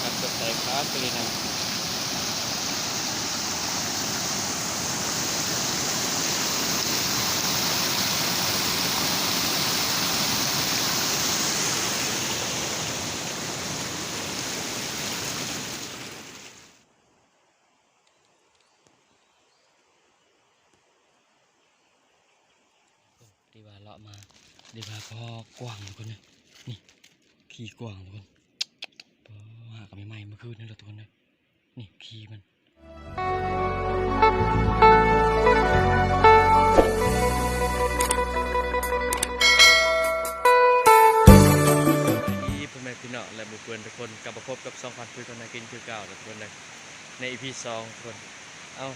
ຄັກ ສົດໃສຄັກອີ່ຫຼີນະ. ທີ່ວ່າເລາະມາ ທີ່ວ່າພໍກວາງທຸກຄົນເອີຍ ນີ້ ຂີ້ກວາງທຸກຄົນ. ປ໊າ ຫາກະໃໝ່ໆ ມື້ຄືນນີ້ແຫຼະທຸກຄົນເອີຍ ນີ້ຂີ້ມັນ. ສະບາຍດີພໍ່ແມ່ພີ່ນ້ອງ ແລະ ໝູ່ເພື່ອນທຸກຄົນ ກັບມາພົບກັບຊ່ອງພານຄຸຍຄົນຫາກິນຄືເກົ່າແລ້ວທຸກຄົນເອີຍ ໃນອີພີສອງທຸກຄົນ. ເອົ້າ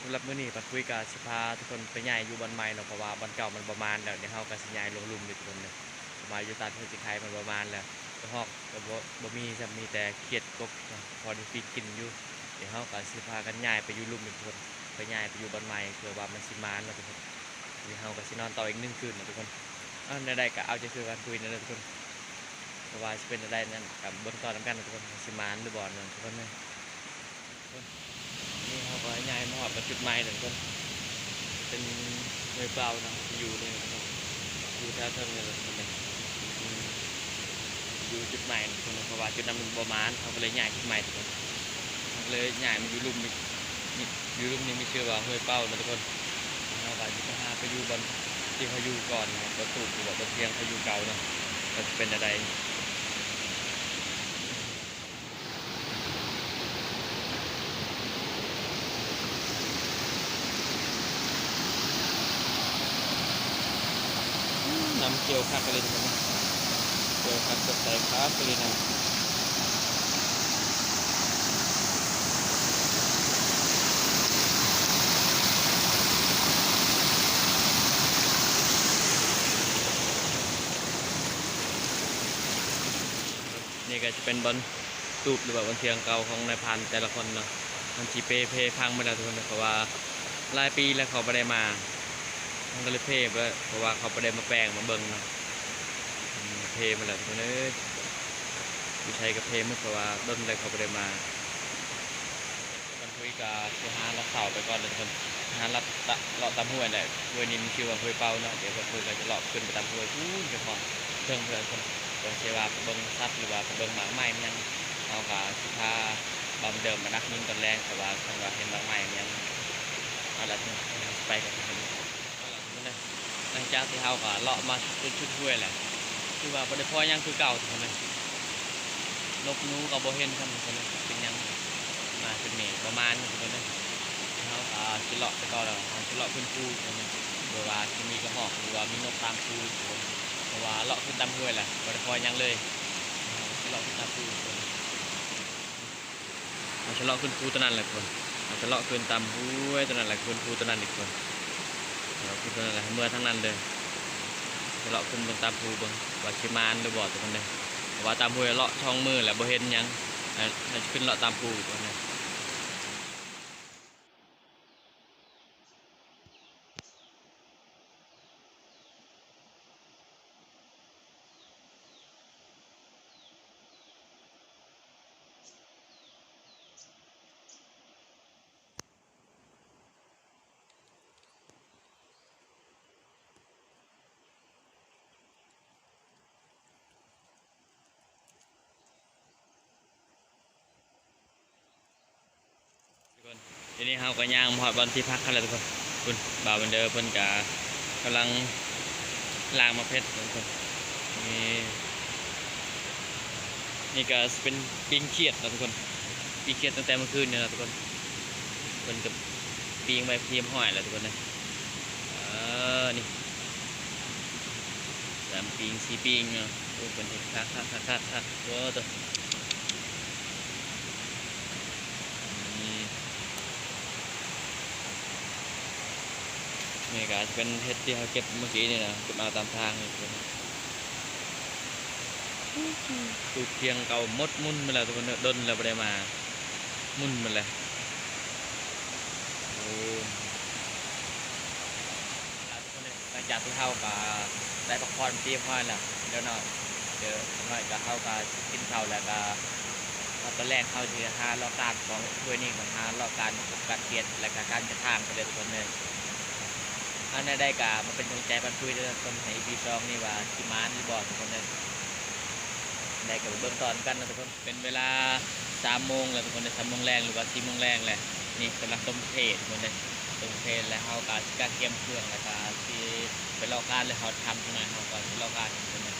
ສຳລັບມື້ນີ້ພານຄຸຍກະຊິພາທຸກຄົນໄປຍ້າຍຢູ່ບ່ອນໃໝ່ເນາະ ເພາະວ່າບ່ອນເກົ່າມັນບໍ່ໝານແລ້ວ ດຽວເຮົາກະຊິຍ້າຍລົງລຸ່ມເລີຍທຸກຄົນເດີ. ເພາະວ່າຢູ່ຕາດຫ້ວຍຊິໄຄມັນບໍ່ໝານແລ້ວ ຮອກກະບໍ່ ບໍ່ມີຊ້ຳ ມີແຕ່ຂີ້ເຫັດກົບ ພໍໄດ້ປີ້ງກິນຢູ່. ດຽວເຮົາກະຊິພາກັນຍ້າຍໄປຢູ່ລຸ່ມອີກທຸກຄົນ ໄປຍ້າຍໄປຢູ່ບ່ອນໃໝ່ ເພື່ອວ່າມັນຊິໝານເນາະທຸກຄົນ. ດຽວເຮົາກະຊິນອນຕໍ່ອີກໜຶ່ງຄືນເນາະທຸກຄົນ. ເອົ້າ ແນວໃດກະເອົາໃຈຊ່ວຍພານຄຸຍແດ່ເນາະທຸກຄົນ ເພາະວ່າຊິເປັນແນວໃດນັ້ນກະເບິ່ງຕໍ່ນຳກັນເນາະທຸກຄົນ ວ່າຊິໝານຫຼືບໍ່ເນາະທຸກຄົນເດີ. ນີ້ເຮົາກໍຍ້າຍມາຮອດຈຸດໃໝ່ແລ້ວທຸກຄົນ ເປັນຫ້ວຍເປົ່າເນາະ ຢູ່ນີ້ແຫຼະທຸກຄົນ ຢູ່ແຖວເທິງນີ້ແຫຼະທຸກຄົນເດີ. ອືມ ຢູ່ຈຸດໃໝ່ທຸກຄົນ ເພາະວ່າຈຸດນັ້ນມັນບໍ່ໝານ ເຮົາກໍເລີຍຍ້າຍຈຸດໃໝ່ທຸກຄົນ. ເຮົາກໍເລີຍຍ້າຍມາຢູ່ລຸ່ມນີ້ ຢູ່ລຸ່ມນີ້ມີຊື່ວ່າຫ້ວຍເປົ່າເນາະທຸກຄົນ. ເຮົາກໍຊິໄປຫາໄປຢູ່ບ່ອນທີ່ເຮົາຢູ່ກ່ອນເນາະ ບ່ອນຕູບຫຼືວ່າບ່ອນທຽງເຮົາຢູ່ເກົ່າເນາະ ວ່າຊິເປັນແນວໃດ. ນ້ຳຂຽວຄັກອີ່ຫຼີນະ ນ້ຳຂຽວຄັກ ສົດໃສຄັກອີ່ຫຼີນະ. ນີ້ກໍຈະເປັນບ່ອນຕູບ ຫຼືວ່າບ່ອນທຽງເກົ່າຂອງນາຍພານແຕ່ລະຄົນເນາະ ມັນຊິເປ່ເພພັງໝົດແລ້ວທຸກຄົນເນາະ ເພາະວ່າຫຼາຍປີແລ້ວເຂົາບໍ່ໄດ້ມາ ມັນກໍເລີຍເພເບິດ ເພາະວ່າເຂົາບໍ່ໄດ້ມາແປງມາເບິ່ງເນາະ. ອືມ ເພໝົດແລ້ວທຸກຄົນເອີຍ ຢູ່ໃສກໍເພໝົດ ເພາະວ່າດົນແລ້ວເຂົາບໍ່ໄດ້ມາ. ບັນທຸຍກະຊິຫາລັດເສົາໄປກ່ອນເດີທຸກຄົນ ຫາລັດເລາະຕາມຫ້ວຍແຫຼະ. ຫ້ວຍນີ້ມັນຊື່ວ່າຫ້ວຍເປົ່າເນາະ ດຽວບັນທຸຍກະຈະເລາະຂຶ້ນໄປຕາມຫ້ວຍພຸ້ນ ໄປຮອດເທິງພຸ້ນແຫຼະທຸກຄົນ ເພື່ອຊິວ່າໄປເບິ່ງສັດ ຫຼືວ່າໄປເບິ່ງໝາກໄມ້ມັນຫຍັງ. ເຮົາກະຊິພາບ່າວເດີມໄປດັກຍິງຕອນແລງ ເພາະວ່າຄັນວ່າເຫັນໝາກໄມ້ມັນຫຍັງ ເອົາລະ ໄປກັນທຸກຄົນ. ເອົາລະທຸກຄົນເດີ ຫຼັງຈາກທີ່ເຮົາກໍເລາະມາຈົນສຸດຫ້ວຍແຫຼະ ຖືວ່າບໍ່ໄດ້ພໍຫຍັງຄືເກົ່າທຸກຄົນເດີ. ນົກໜູກໍບໍ່ເຫັນຊ້ຳທຸກຄົນເດີ ເປັນຫຍັງມາຈຸດນີ້ປະມານນີ້ທຸກຄົນເດີ. ເຮົາກໍຊິເລາະໄປຕໍ່ແລ້ວ ເຮົາຊິເລາະຂຶ້ນພູທຸກຄົນເດີ ເພື່ອວ່າຊິມີກະຮອກ ຫຼືວ່າມີນົກຕາມພູທຸກຄົນ ເພາະວ່າເລາະຂຶ້ນຕາມຫ້ວຍແຫຼະ ບໍ່ໄດ້ພໍຫຍັງເລີຍ. ເຮົາຊິເລາະຂຶ້ນຕາມພູທຸກຄົນ ເຮົາຈະເລາະຂຶ້ນພູຕົວນັ້ນແຫຼະທຸກຄົນ ເຮົາຈະເລາະຂຶ້ນຕາມຫ້ວຍຕົວນັ້ນແຫຼະ ຂຶ້ນພູຕົວນັ້ນອີກທຸກຄົນ. ເຮົາຂຶ້ນຕົວນັ້ນແຫຼະ ເມືອທາງນັ້ນເດີ ຈະເລາະຂຶ້ນເບິ່ງຕາມພູເບິ່ງວ່າຊິມານຫຼືບໍ່ທຸກຄົນເດີ. ເພາະວ່າຕາມຫ້ວຍເລາະສອງມື້ແລ້ວບໍ່ເຫັນຫຍັງ ເຮົາຈະຂຶ້ນເລາະຕາມພູທຸກຄົນເດີ. ທຸກຄົນ ດຽວນີ້ເຮົາກໍຍ່າງມາຮອດບ່ອນທີ່ພັກເຮົາແລ້ວທຸກຄົນ. ພຸ້ນ ບ່າວບັນເດີເພິ່ນກະກຳລັງລ້າງໝາກເຜັດທຸກຄົນ. ນີ້ ນີ້ກະຊິເປັນປີ້ງຂຽດເນາະທຸກຄົນ ປີ້ງຂຽດຕັ້ງແຕ່ມື້ຄືນນີ້ເນາະທຸກຄົນ. ເພິ່ນກະປີ້ງໄວ້ຮຽບຮ້ອຍແລ້ວທຸກຄົນເອີຍ. ເອີ ນີ້ ສາມປີ້ງ ສີ່ປີ້ງເນາະ. ໂອ້ ເພິ່ນເຮັດຄັກໆໆໆ ໂອ້ໂຕ. ນີ້ ນີ້ກະອາດຈະເປັນເຫັດທີ່ເຮົາເກັບມື້ກີ້ນີ້ນະ ເກັບເອົາຕາມທາງນີ້. ຕູບທຽງເກົ່າໝົດ ໝຸ່ນໝົດແລ້ວທຸກຄົນເອີຍ ດົນແລ້ວບໍ່ໄດ້ມາ ໝຸ່ນໝົດແລ້ວ. ໂອ້ ເອົາລະທຸກຄົນເອີຍ ຫຼັງຈາກທີ່ເຮົາກະໄດ້ພັກຜ່ອນທີ່ຮຽບຮ້ອຍແລ້ວ ດຽວໜ້ອຍ ດຽວໜ້ອຍກະເຮົາກະຊິກິນເຂົ້າແລ້ວກະ ຕອນແລງເຮົາຊິຫາເລາະການຂອງຫ້ວຍນີ້ ກໍຫາເລາະການການເຂດ ແລະກະການຈະທາງໄປເລີຍທຸກຄົນເດີ. ອັນໃດໆກະມາເປັນກຳລັງໃຈປັນປຸຍເດີທຸກຄົນ ໃນອີພີສອງນີ້ວ່າຊິໝານຫຼືບໍ່ທຸກຄົນເດີ. ໃດກໍໄປເບິ່ງຕໍ່ນຳກັນເນາະທຸກຄົນ. ເປັນເວລາສາມໂມງແລ້ວທຸກຄົນເດີ ສາມໂມງແລງ ຫຼືວ່າສີ່ໂມງແລງແລ້ວ. ນີ້ກຳລັງຕົ້ມເພດທຸກຄົນເດີ ຕົ້ມເພດ ແລ້ວເຮົາກໍຊິກະກຽມເຄື່ອງ ແລ້ວກໍຊິໄປເລາະການ ແລ້ວເຮົາທຳຈັກໜ່ອຍ ເຮົາກໍຊິເລາະການທຸກຄົນເດີ.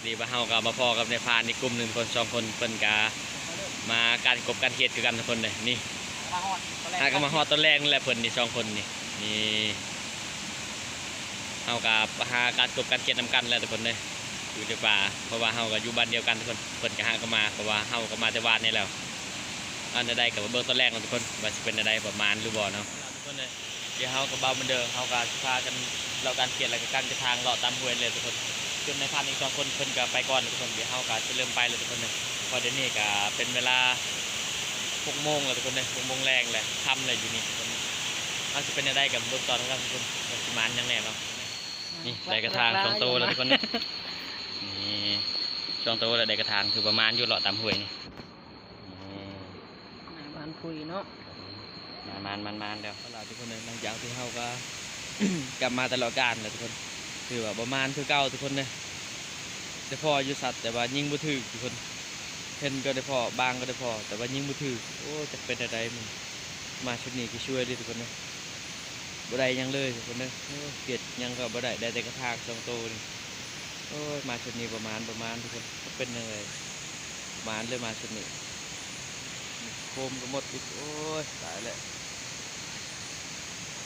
ນີ້ວ່າເຮົາກໍມາພໍ້ກັບນາຍພານອີກກຸ່ມໜຶ່ງ ຄົນສອງຄົນ ເພິ່ນກໍມາການກົບການເຂດຄືກັນທຸກຄົນເດີ. ນີ້ຫາກໍມາຮອດຕອນແລງນີ້ແຫຼະ ເພິ່ນນີ້ສອງຄົນນີ້ ນີ້ເຮົາກໍຫາການກົບການເຂດນຳກັນແຫຼະທຸກຄົນເດີ ຢູ່ໃນປ່າ ເພາະວ່າເຮົາກໍຢູ່ບ້ານດຽວກັນທຸກຄົນ. ເພິ່ນກໍຫາກໍມາ ເພາະວ່າເຮົາກໍມາແຕ່ວານນີ້ແລ້ວ. ອັນໃດໆກໍມາເບິ່ງຕອນແລງເນາະທຸກຄົນ ວ່າຊິເປັນແນວໃດ ວ່າໝານຫຼືບໍ່ເນາະ. ທຸກຄົນເອີຍ ດຽວເຮົາກັບບ່າວໝື່ນເດີ ເຮົາກໍຊິພາກັນເລາະການເຂດ ແລ້ວກໍການຈະທາງເລາະຕາມຫ້ວຍເລີຍທຸກຄົນ. ສ່ວນນາຍພານອີກສອງຄົນ ເພິ່ນກໍໄປກ່ອນທຸກຄົນ. ດຽວເຮົາກໍຊິເລີ່ມໄປແລ້ວທຸກຄົນເອີຍ ເພາະດຽວນີ້ກໍເປັນເວລາຫົກໂມງແລ້ວທຸກຄົນເອີຍ ຫົກໂມງແລງແລ້ວ ຄ່ຳແລ້ວຢູ່ນີ້ທຸກຄົນ. ເຮົາຊິເປັນແນວໃດກໍເບິ່ງຕໍ່ນຳກັນທຸກຄົນ ວ່າຊິໝານຫຍັງແດ່ເນາະ. ນີ້ໄດ້ກະຖາງສອງໂຕແລ້ວທຸກຄົນເອີຍ ນີ້ສອງໂຕແລ້ວ ໄດ້ກະຖາງ ຖືວ່າໝານຢູ່ເລາະຕາມຫ້ວຍນີ້. ອືມ ໝານໝານພຸ້ນເນາະ ໝານໆໆໆແລ້ວ. ເອົາລະທຸກຄົນເອີຍ ຫຼັງຈາກທີ່ເຮົາກໍກັບມາແຕ່ເລາະການແລ້ວທຸກຄົນ ຖືວ່າບໍ່ໝານຄືເກົ່າທຸກຄົນເດີ. ໄດ້ພໍ້ຢູ່ສັດ ແຕ່ວ່າຍິງບໍ່ຖືກທຸກຄົນ ເຫັນກໍໄດ້ພໍ້ ບາງກໍໄດ້ພໍ້ ແຕ່ວ່າຍິງບໍ່ຖືກ. ໂອ້ ຈັກເປັນແນວໃດມື້ນີ້ ມາຊຸດນີ້ຄືຊ່ວຍເລີຍທຸກຄົນເດີ. ບໍ່ໄດ້ຫຍັງເລີຍທຸກຄົນເດີ. ໂອ້ຍ ເຮັດຫຍັງກໍບໍ່ໄດ້ ໄດ້ແຕ່ກະຖາງສອງໂຕນີ້. ໂອ້ຍ ມາຊຸດນີ້ບໍ່ໝານ ບໍ່ໝານທຸກຄົນ ເປັນຫຍັງເລີຍ ບໍ່ໝານເລີຍມາຊຸດນີ້. ໂຄມກໍໝົດອີກ ໂອ້ຍ ຕາຍແລ້ວ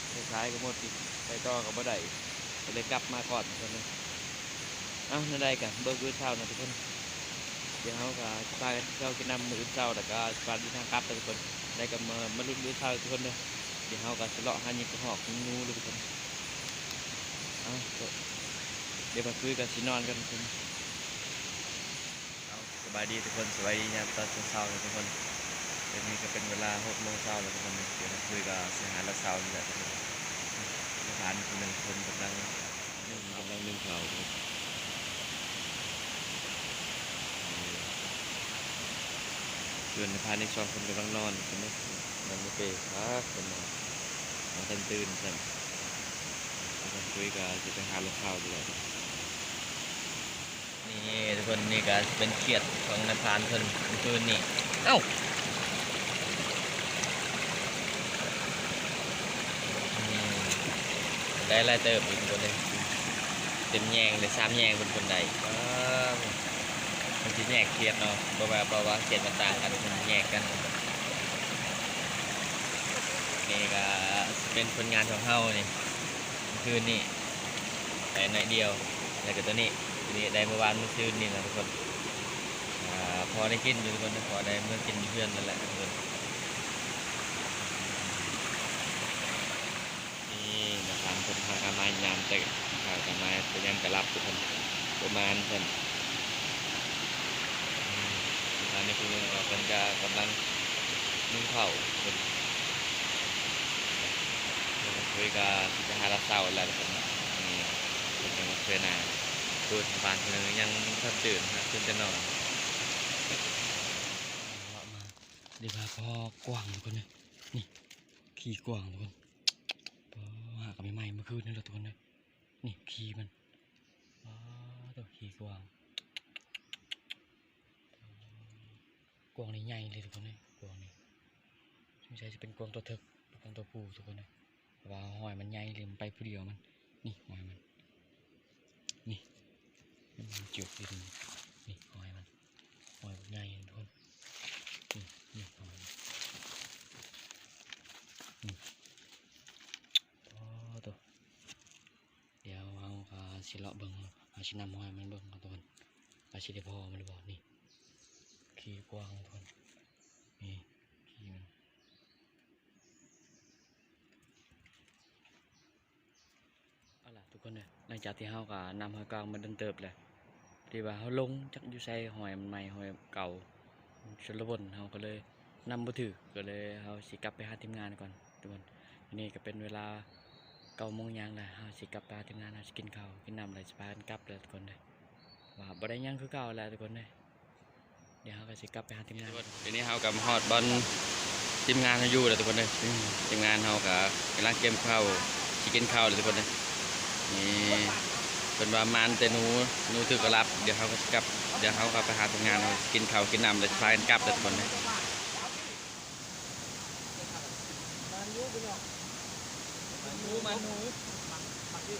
ໄຟສາຍກໍໝົດອີກ ໄປຕໍ່ກໍບໍ່ໄດ້ ກໍເລີຍກັບມາກ່ອນທຸກຄົນເດີ. ເອົ້າ ແນວໃດກໍເບິ່ງມື້ເຊົ້າເນາະທຸກຄົນ. ດຽວເຮົາກໍຊິພາກັນກິນເຂົ້າກິນນ້ຳມື້ອື່ນເຊົ້າ ແລ້ວກໍຊິພາກັນເດີນທາງກັບແລ້ວທຸກຄົນ. ແລ້ວກໍມາ ມາລຸ້ນມື້ເຊົ້າທຸກຄົນເດີ. ດຽວເຮົາກໍຊິເລາະຫາຍິງກະຮອກຍິງໜູແລ້ວທຸກຄົນ. ເອົ້າ ດຽວບັດຄືກໍຊິນອນກ່ອນທຸກຄົນ. ເອົ້າ ສະບາຍດີທຸກຄົນ ສະບາຍດີຍາມຕອນເຊົ້າໆເນາະທຸກຄົນ. ດຽວນີ້ກໍເປັນເວລາຫົກໂມງເຊົ້າແລ້ວທຸກຄົນ. ດຽວບັດຄືກໍຊິຫາລະເຊົານີ້ແຫຼະທຸກຄົນ. ນາຍພານຜູ້ໜຶ່ງເພິ່ນກຳລັງ ກຳລັງໜຶ້ງເຂົ້າຢູ່. ສ່ວນນາຍພານອີກສອງຄົນກຳລັງນອນຢູ່ເນາະ ນອນຢູ່ເປ ພາກັນນອນ ຍັງບໍ່ທັນຕື່ນຊ້ຳ. ທາງຄຸຍກໍຊິໄປຫາລະເຊົາຢູ່ແລ້ວ. ນີ້ທຸກຄົນ ນີ້ກໍເປັນຂຽດຂອງນາຍພານເພິ່ນເມື່ອຄືນນີ້. ເອົ້າ ໄດ້ຫຼາຍເຕີບຢູ່ທຸກຄົນເອີຍ ເຕັມແຍງເລີຍ ສາມແຍງເປັນຄົນໄດ້. ມັນຊິແຍກຂຽດເນາະ ເພາະວ່າ ເພາະວ່າຂຽດມັນຕ່າງກັນ ມັນແຍກກັນ. ນີ້ກໍເປັນຜົນງານຂອງເຮົານີ້ ຄືນນີ້ໄດ້ໜ້ອຍດຽວ ແລ້ວກໍຕົວນີ້ ຕົວນີ້ໄດ້ເມື່ອວານມື້ຊືນນີ້ແຫຼະທຸກຄົນ. ອ່າ ພໍໄດ້ກິນຢູ່ທຸກຄົນ ພໍໄດ້ເມືອກິນຢູ່ເຮືອນນັ້ນແຫຼະທຸກຄົນ. ນີ້ນາຍພານເພິ່ນພາກັນມາຍາມ ແຕ່ພາກັນມາແຕ່ຍາມກະຫຼັບທຸກຄົນ ປະມານເພິ່ນ ອືມ ອັນນີ້ຜູ້ໜຶ່ງກໍເພິ່ນກະກຳລັງໜຶ້ງເຂົ້າເພິ່ນ. ເພິ່ນຄຸຍກະຊິໄປຫາລະເຊົາແລ້ວທຸກຄົນ. ນີ້ເພິ່ນກະມາຊ່ວຍນາງ ຜູ້ນາຍພານຜູ້ໜຶ່ງຍັງບໍ່ທັນຕື່ນ ຕື່ນແຕ່ນອນ. ເລາະມາ ເດ ພາພໍ້ກວາງທຸກຄົນເອີຍ ນີ້ ຂີ້ກວາງທຸກຄົນ. ພໍ້ ຫາກັນໃໝ່ໆເມື່ອຄືນນີ້ແຫຼະທຸກຄົນເອີຍ. ນີ້ຂີ້ມັນ ປາດໂທ້ ຂີ້ກວາງ ກວາງນີ້ໃຫຍ່ເລີຍທຸກຄົນເອີຍ. ກວາງນີ້ສົງໄສຊິເປັນກວາງຕົວເຖິກ ກວາງຕົວຜູ້ທຸກຄົນເອີຍ ເພາະວ່າຮອຍມັນໃຫຍ່ເລີຍ ມັນໄປຜູ້ດຽວມັນ. ນີ້ຮອຍມັນ ນີ້ ມັນເຈີກຢູ່ນີ້ ຮອຍມັນ ຮອຍບັກໃຫຍ່ທຸກຄົນ. ນີ້ ນີ້ຮອຍມັນ ນີ້ ໂອ້ໂຕ. ດຽວເຮົາກໍຊິເລາະເບິ່ງ ເຮົາຊິນຳຮອຍມັນເບິ່ງທຸກຄົນ ວ່າຊິໄດ້ພໍ້ມັນຫຼືບໍ່. ນີ້ ຂີ້ກວາງທຸກຄົນ ນີ້ ຂີ້ມັນ. ເອົາລະທຸກຄົນເອີຍ ຫຼັງຈາກທີ່ເຮົາກໍນຳຮອຍກວາງມາດົນເຕີບແລ້ວ ທີ່ວ່າເຮົາຫຼົງຈັກຢູ່ໃສ ຮອຍມັນໃໝ່ ຮອຍເກົ່າ ຊົນລະບົນ ເຮົາກໍເລີຍນຳບໍ່ຖືກ ກໍເລີຍເຮົາຊິກັບໄປຫາທີມງານກ່ອນທຸກຄົນ. ດຽວນີ້ກໍເປັນເວລາເກົ້າໂມງຫຍັງແລ້ວ ເຮົາຊິກັບໄປຫາທີມງານ ເຮົາຊິກິນເຂົ້າກິນນ້ຳ ແລ້ວຊິພາກັນກັບແລ້ວທຸກຄົນເດີ ວ່າ ບໍ່ໄດ້ຫຍັງຄືເກົ່າແຫຼະທຸກຄົນເອີຍ. ດຽວເຮົາກໍຊິກັບໄປຫາທີມງານ. ດຽວນີ້ເຮົາກໍມາຮອດບ່ອນທີມງານເຮົາຢູ່ແລ້ວທຸກຄົນເອີຍ. ທີມງານເຮົາກໍກຳລັງກ່ຽມເຂົ້າ ຊິກິນເຂົ້າແລ້ວທຸກຄົນເອີຍ. ນີ້ເພິ່ນວ່າມາແຕ່ໜູ ໜູຖືກລັບ. ດຽວເຮົາກໍຊິກັບ ດຽວເຮົາກໍໄປຫາທີມງານ ເຮົາຊິກິນເຂົ້າກິນນ້ຳ ແລ້ວຊິພາກັນກັບແລ້ວທຸກຄົນເອີຍ. ມັນຢູ່ພີ່ນ້ອງ ມັນຢູ່ ມັນຢູ່ ມັນຢູ່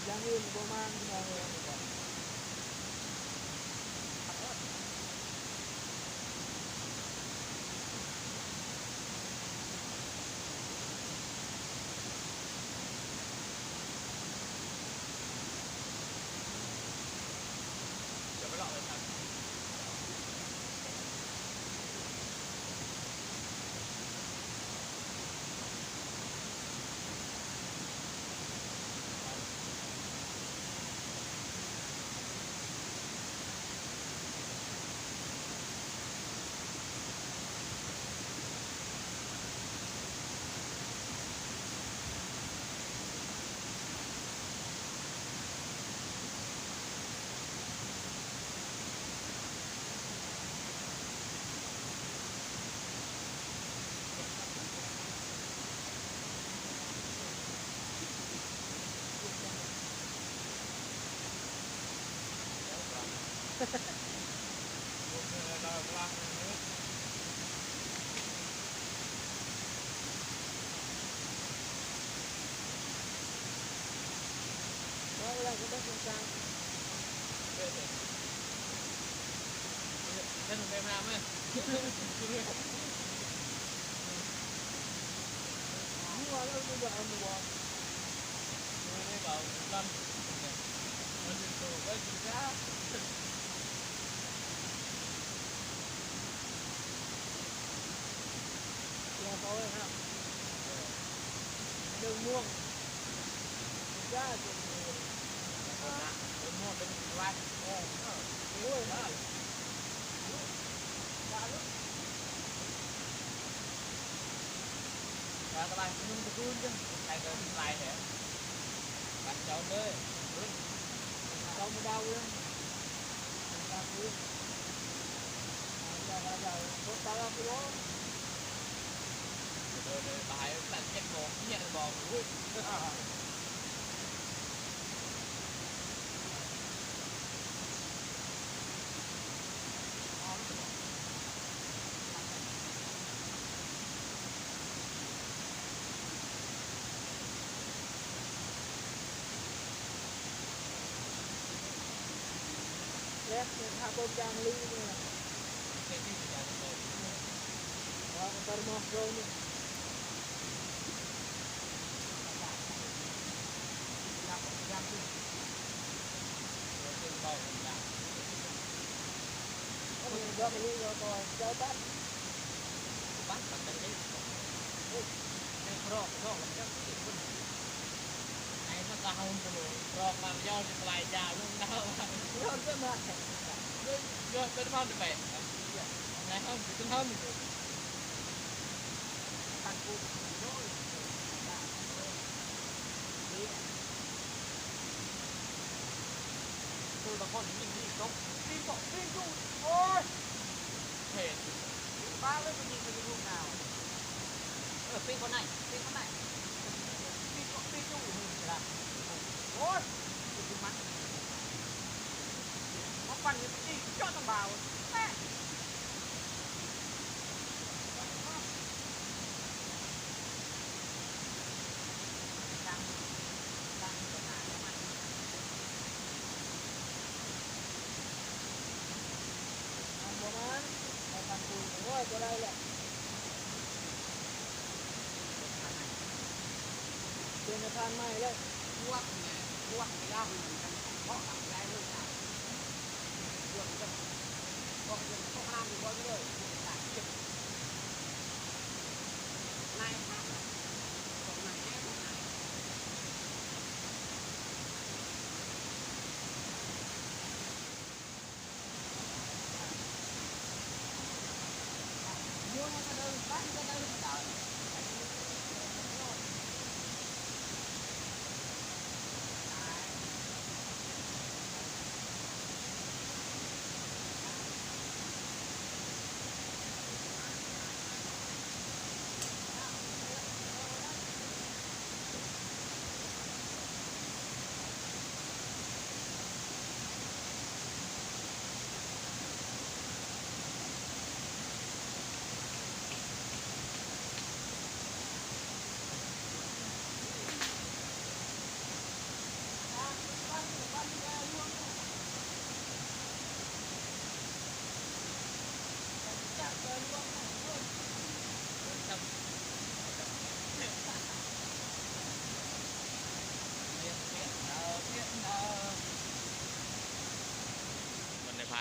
ຢ່າງອື່ນບໍ່ມາພີ່ນ້ອງເອີຍ.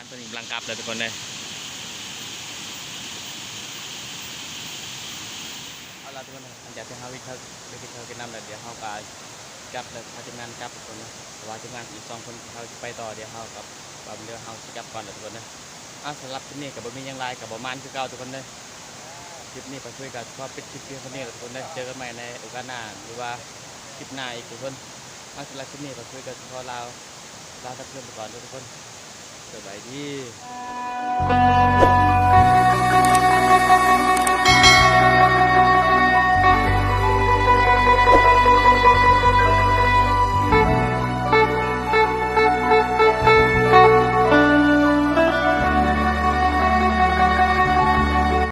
ເພິ່ນກຳລັງກັບແລ້ວທຸກຄົນເດີ. ເອົາລະທຸກຄົນເດີ ຫຼັງຈາກທີ່ເຮົາກິນເຂົ້າ ໄດ້ກິນເຂົ້າກິນນ້ຳແລ້ວ ດຽວເຮົາກໍກັບແລ້ວ ພາທີມງານກັບທຸກຄົນເດີ. ເພາະວ່າທີມງານອີກສອງຄົນເຂົາຊິໄປຕໍ່ ດຽວເຮົາກັບ ວ່າດຽວເຮົາຊິກັບກ່ອນແລ້ວທຸກຄົນເດີ. ເອົາ ສຳລັບຄລິບນີ້ກໍບໍ່ມີຫຍັງຫຼາຍ ກໍບໍ່ໝານຄືເກົ່າທຸກຄົນເດີ. ຄລິບນີ້ປາຊຸຍກໍຂໍປິດຄລິບພຽງເທົ່ານີ້ແຫຼະທຸກຄົນເດີ. ເຈີກັນໃໝ່ໃນໂອກາດໜ້າ ຫຼືວ່າຄລິບໜ້າອີກທຸກຄົນ. ເອົາ ສຳລັບຄລິບນີ້ປາຊຸຍກໍຂໍລາ ລາທ່ານຜູ້ຊົມໄປກ່ອນເດີທຸກຄົນ. ສະບາຍດີ.